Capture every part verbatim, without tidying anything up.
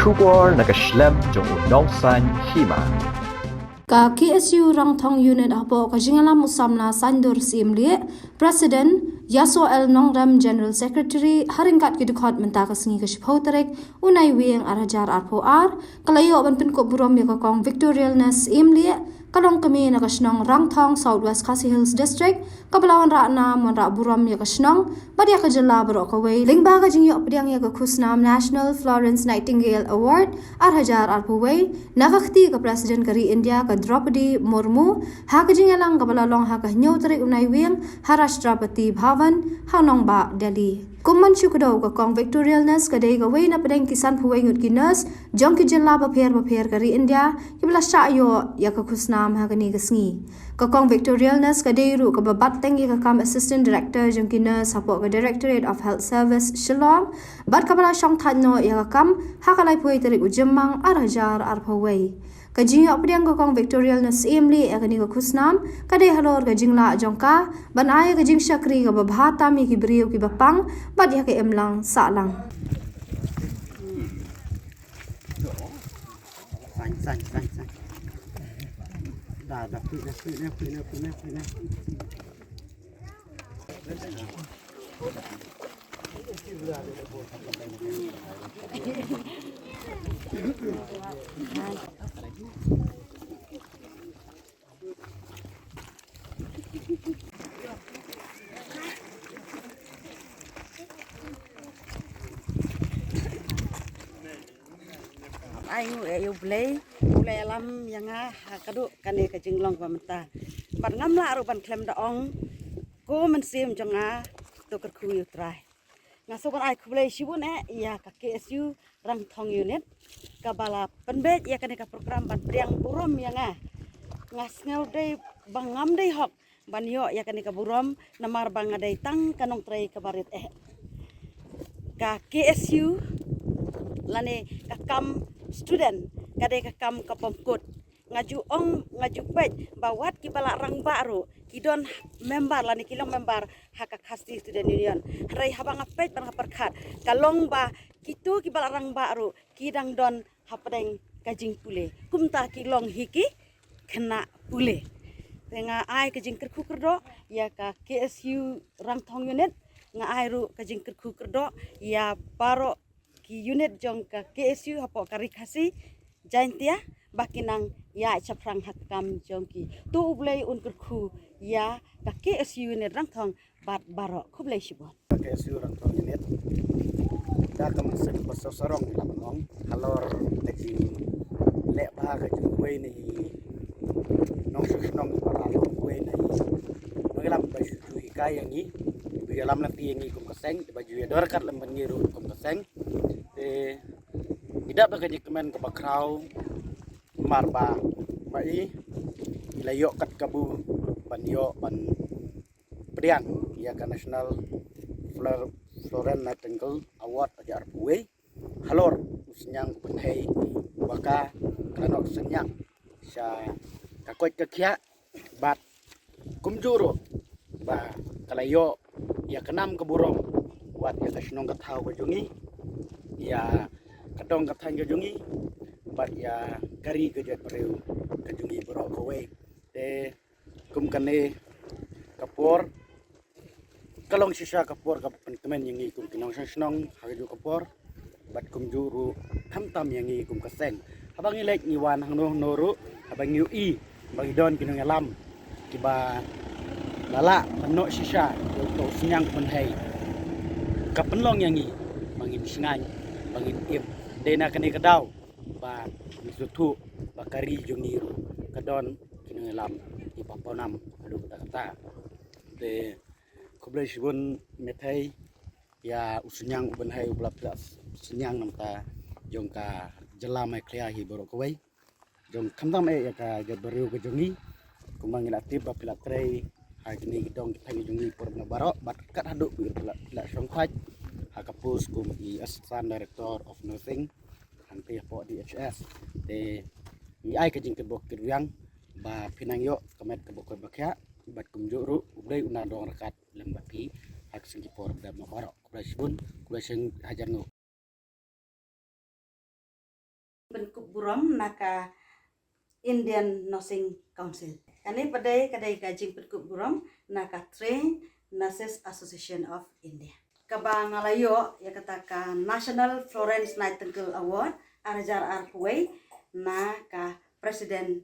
Khubor na ka shlem jong u nongsaiñ hima. Ka K S U Rangthong Unit hapoh ka jingïalam u samla Saiñdur Syiemlieh, President Yaso L Nongrem, General Secretary, ha ryngkat ki dkhot mynta ka sngi ka shiphew tarik u Naiwieng ar hajar arphew ar, ka la ïoh ban pynkup burom ïa ka Kong Victorialness Syiemlieh, ka long kmie na ka shnong Rangthong, South West Khasi Hills District, kaba la wanrah nam wanrah burom ïa ka shnong bad ïa ka jylla baroh kawei lyngba ka jingïoh pdiang ïa ka khusnam National Florence Nightingale Award ar hajar arphew wei na ka kti ka President ka ri India ka Droupadi Murmu, ha ka jingïalang kaba la long ha ka hynñiew tarik u Naiwieng ha Rashtrapati Bhavan ha nongbah Delhi. Kum ban shu kdew, ka Kong Victorialness ka dei kawei na pdeng ki sanphew wei ngut ki nurse jong ki jylla bapher bapher ka ri India kiba la shah ïoh ïa ka khusnam ha kane ka sngi. Ka Kong Victorialness ka dei ruh kaba bat teng ïa ka kam Assistant Director jong ki nurse hapoh ka Directorate of Health Service, Shillong, bad kaba la shongthait noh ïa ka kam ha ka laiphew wei tarik u Jymmang ar hajar arphew wei. Ka jingïoh pdiang ka Kong Victorialness Syiemlieh ïa kane ka khusnam ka dei halor ka jinglah jong ka ban ai ka jingshakri kaba bha tam ïa ki briew kiba pang bad ïa ka imlang sahlang. Sain, sain, sain, sain. Da, da, phi na, phi na, phi na, phi na, phi na. Ai ngu e ïa U Blei, U Blei ïalam ïa nga ha kaduh kane ka jinglong ba mynta. Bad ngam lah ruh ban khlem da ong, ko mynsiem jong nga, to kyrkhu ïa U Trai. Nga sngewbha ban ai khublei shibun eh ïa ka K S U Rangthong Unit kaba la pynbeit ïa kane ka program ban pdiang burom ïa nga. Nga sngew dei ba ngam dei hok ban ïoh ïa kane ka burom namar ba nga dei tang ka nongtrei kaba rit eh. Ka K S U lane ka kam student ka dei ka kam ka bym kut. Nga ju ong, nga ju peit ba wat kiba la rangbah ruh ki don member lane ki long member ha ka Khasi Student Union. Hynrei haba nga peit bad nga pyrkhat, ka long ba kito kiba la rangbah ruh ki dang don hapdeng ka jingpule. Kumta ki long hi ki khynnah pule. Te nga ai ka jingkyrkhu kyrdoh ïa ka K S U Rangthong Unit, nga ai ruh ka jingkyrkhu kyrdoh ïa baroh ki unit jong ka K S U hapoh ka Ri Khasi Jaintia ba ki nang ïaid shaphrang ha ka kam jong ki. To U Blei un kyrkhu ïa ka K S U Unit Rangthong bad baroh. Khublei shibun. Ka K S U Rangthong Unit da ka mynsiem ba sngewsarong ïa la ban ong halor ka jingleh bha ka jong uwei na i nongshong shnong ba la long uwei na i nongïalam ba shu ju hikai ïa ngi, ba ïalam lynti ïa ngi kum ka seng, ba ju ïadon ryngkat lem bad ngi ruh kum ka seng. Te ngi dap da ka jingkmen kaba khraw namar ba, ba i, i la ïoh kat kabu ban ïoh ban pdiang ïa ka National Flor-, Florence Nightingale Award ar hajar arphew wei halor u synñiang u pynhei ba ka, ka la noh synñiang sha ka koit ka khiah bad kumjuh ruh ba ka la ïoh ïa ka nam ka burom wat ïa ka shnong ka thaw ka jong ngi, ïa ka dong ka thaiñ ka jong ngi bad ïa ka ri ka jaitbynriew ka jong ngi baroh kawei. Te kum kane ka por ka long shisha ka por kaba pynkmen ïa ngi kum ki nongshong shnong ha kajuh ka por bad kumjuh ruh khamtam ïa ngi kum ka seng. Haba ngi leit ngi wan hangno hangno ruh, haba ngi ïohi ba ngi don ki nongïalam kiba la lah ban noh shisha ïa uto u synñiang u pynhei, ka pynlong ïa ngi ba ngin shngaiñ, ba ngin im. Dei na kane ka daw ba ngi sngewthuh ba ka ri jong ngi ruh ka don ki nongïalam kiba pawnam haduh katta katta. Te khublei shibun Methei ïa u synñiang u pynhei uba la pynlong synñiang na ka bynta jong ka jylla Meghalaya hi baroh kawei. Jong khamtam eh ïa ka jaitbynriew ka jong ngi. Kumba ngi la tip ba phi la trei ha kine ki dong ki thaiñ jong ngi por na baroh bad kat haduh phi la, phi la shongthait ha ka post kum i Assistant Director of Nursing hangtei hapoh D H S. Te ngi ai ka jingkyrkhu kyrdoh ba phin nang ïoh ka met kaba koit ba khiah bad kumjuh ruh U Blei un nang dong ryngkat lem bad phi ha ka sngi ki por ba dep na baroh. Khublei shibun, khublei shibun hajar nguh. jingpynkup burom na ka Indian Nursing Council. Kane pat ka dei ka jingpynkup burom na ka Trained Nurses Association of India. Kaba nga la ïoh ïa kata ka National Florence Nightingale Award ar hajar arphew wei na ka President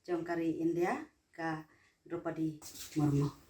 jong ka ri India, ka Draupadi Murmu.